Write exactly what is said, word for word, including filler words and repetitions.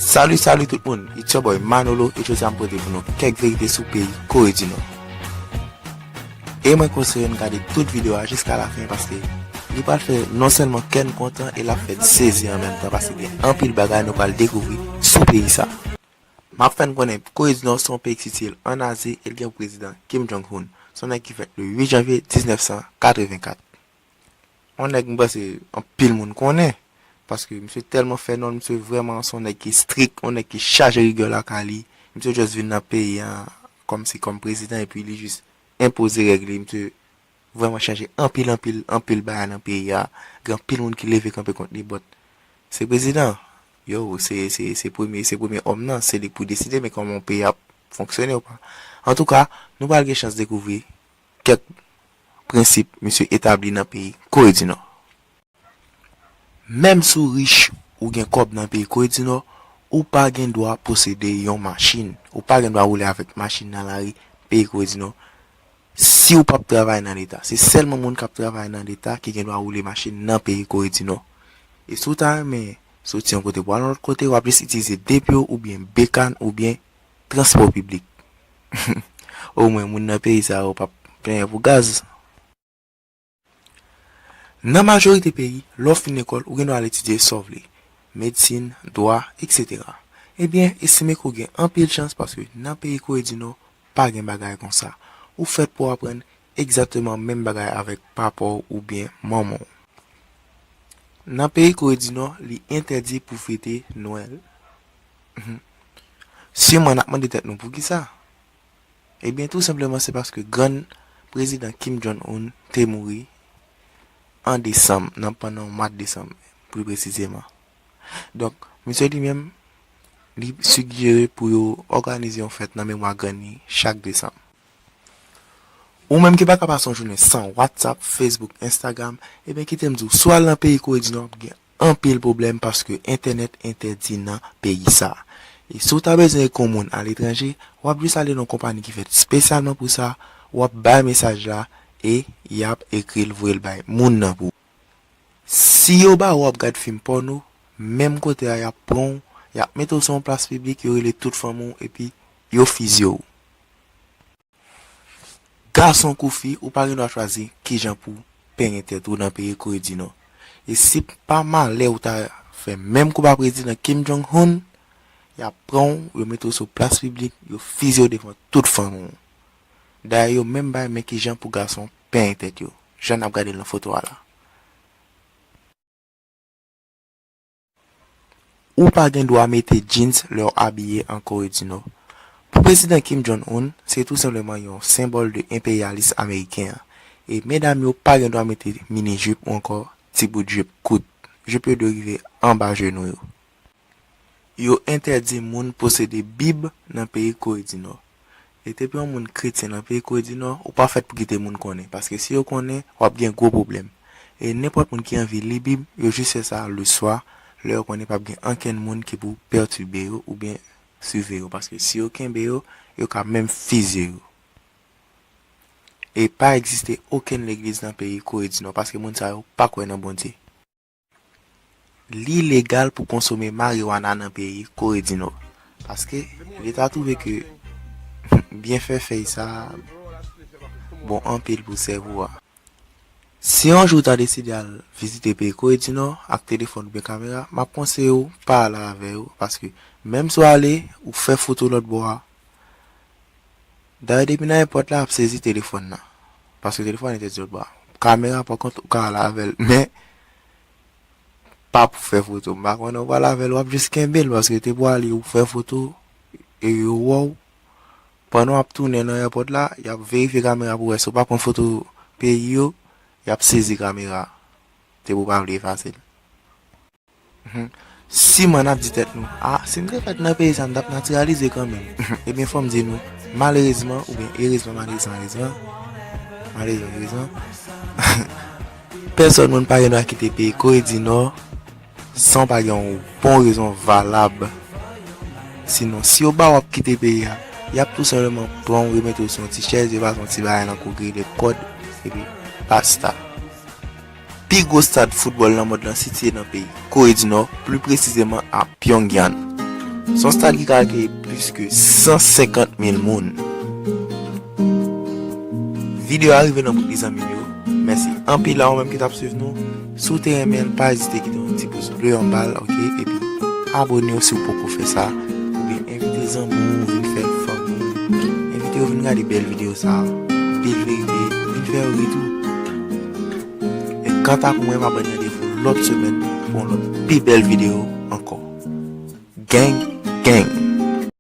Salut, salut tout moun, it's your boy Manolo, e jodi a m pote pou nou kèk verite sou peyi Kore di Nò. E mwen konseye n gade tout videyo a jiska lafen paske li pral fè non sèlman kè n kontan e l ap fè n sezi an menm tan paske gen anpil bagay nou pral dekouvri sou peyi sa. M ap fè n konnen Kore di Nò se yon peyi ki sitiye l ann Azi e l gen prezidan Kim Jong-un. Se yon nèg ki fèt le uit janvye diznèf san katrevenkat. Yon nèg m panse anpil moun konnen, paske misye tèlman fè non l, misye vrèman se yon nèg ki strik, yon nèg ki chaje rigè lakay li. Misye just vin nan peyi a kòmsi kòm prezidan epi li just enpoze règ li. Misye vrèman chanje anpil, anpil, anpil bagay nan peyi a. Gen anpil moun ki leve kanpe kont li, but se prezidan. Yo, se, se, se premye, se premye òm nan, se li k pou deside, men kòman yon peyi ap fonksyone ou pa. Antouka, nou pral gen chans dekouvri kèk prensip misye etabli nan peyi Kore di Nò. Menm si w rich, ou gen kòb nan peyi Kore di Nò, ou pa gen dwa posede yon machin. Ou pa gen dwa woule avèk machin nan lari peyi Kore di Nò. Si w p ap travay nan Leta, se sèlman moun k ap travay nan Leta ki gen dwa woule machin nan peyi Kore di Nò. E si w ta renmen soti yon kote pou al yon lòt kote, w ap jis itilize de pye w oubyen bekàn oubyen transpò piblik. Omwen, moun nan peyi sa yo p ap plenyen pou gaz. Nan majorite peyi, lè w fin lekòl, ou gen dwa al etidye sa w vle, medsin, dwa, etsetera. Ebyen, estime ke w gen anpil chans paske nan peyi Kore di Nò, pa gen bagay konsa. Ou fèt pou w aprann egzakteman menm bagay avèk papa w oubyen manman w. Nan peyi Kore di Nò, li entèdi pou fete Nwèl. Siman, n ap mande tèt nou poukisa? Ebyen, tou senpleman, se paske grann prezidan Kim Jong-un te mouri an desanm, nan pandan mwa desanm, pli presizeman. Donk, misye li menm, li sigjere pou yo òganize yon fèt nan memwa grann li chak desanm. Ou menm ki pa ka pase yon jounen san WhatsApp, Facebook, Instagram, ebyen kite m di w, si w al nan peyi Kore di Nò, w ap gen anpil pwoblèm paske entènèt entèdi nan peyi sa. E si w ta bezwen ekri yon moun aletranje, w ap jis ale nan yon konpayi ki fèt espesyalman pou sa, w ap bay mesaj la e y ap ekri l voye l bay moun nan pou ou. Si yo ba w ap gad fim pòno, menm kote a y ap pran w, y ap mete w sou yon plas piblik, yo rele tout fanmi w epi yo fizye w. Gason kou fi, ou pa gen dwa chwazi kijan pou w penyen tèt ou nan peyi Kore di Nò. E si pa malè ou ta fè menm kou pa prezidan Kim Jong-un, y ap pran w, yo mete w sou plas piblik, yo fizye w devan tout fanmi w. Dayè yo menm bay men kijan pou gason penyen tèt yo, jan n ap gade l nan foto a la. Ou pa gen dwa mete jeans lè w abiye an Kore di Nò. Pou prezidan Kim Jong-un, se tou senpleman yon senbòl de enperyalis ameriken an. E medam yo pa gen dwa mete mini jip ou ankò ti bout jip kout. Jip yo dwe rive anba jenou yo. Yo entèdi moun posede Bib nan peyi Kore di Nò. E depi yon moun kretyen nan peyi Kore di Nò, ou pa fèt pou kite moun konnen, paske si yo konnen, w ap gen gwo pwoblèm. E nenpòt moun ki anvi li Bib, yo jis fè sa leswa, lè yo konnen p ap gen ankenn moun ki pou pètibe yo oubyen siveye yo, paske si yo kenbe yo, yo ka menm fizye yo. E pa egziste okenn legliz nan peyi Kore di Nò, paske moun sa yo pa kwè nan Bondye. Li legal pou konsome mariwana nan peyi Kore di Nò. Paske Leta twouve ke byenfè fèy sa a bon anpil pou sèvo a. Si yon jou w ta deside al vizite peyi Kore di Nò ak telefòn oubyen kamera, m ap konseye w pa al avè yo, paske menm si w ale, ou fè foto lòt bò a, dayè depi nan èpòt la, y ap sezi telefòn nan. Paske telefòn entèdi lòt bò a. Kamera, pa kont, ou ka al avè l, men pa pou fè foto. M pa konnen ou pral avè l, w ap jis kenbe l, paske te pou ale ou fè foto, e yo wè w. Pandan w ap tounen nan èpòt la, y ap verifye kamera pou wè si w pa pran foto peyi yo, y ap sezi kamera. Te pou pa vle efase l. Mhm. Siman n ap di tèt nou, a, si m te fèt nan peyi sa, m t ap natiralize kanmenm. Ebyen, fò m di nou, malerezman, oubyen erezman, malerezman, erezman, malerezman, erezman, pèsòn moun pa gen dwa kite peyi Kore di Nò san w pa gen yon bon rezon valab. Sinon, si yo ba w ap kite peyi a, y ap tou senpleman pran w, remete w sou yon ti chèz, yo pase yon ti bagay nan kou ki rele kòd, epi basta. Pi gwo stad foutbòl nan mond lan sitiye nan peyi Kore di Nò, pli presizeman a Pyongyang. Se yon stad ki ka akeyi plis ke san senkant mil moun. Videyo a rive nan bout li, zanmi m yo. Mèsi anpil a ou menm ki t ap swiv nou. Si w te renmen l, pa ezite kite yon ti pous ble anba l, ok? Epi abone w si w poko fè sa. Oubyen envite zanmi w vin fè fanmi. Envite yo vin gade bèl videyo sa a. Bèl verite, vin fè yo ri tou. E kanta pou mwen, m ap rann randevou lòt semèn pou yon lòt pi bèl videyo ankò. Gang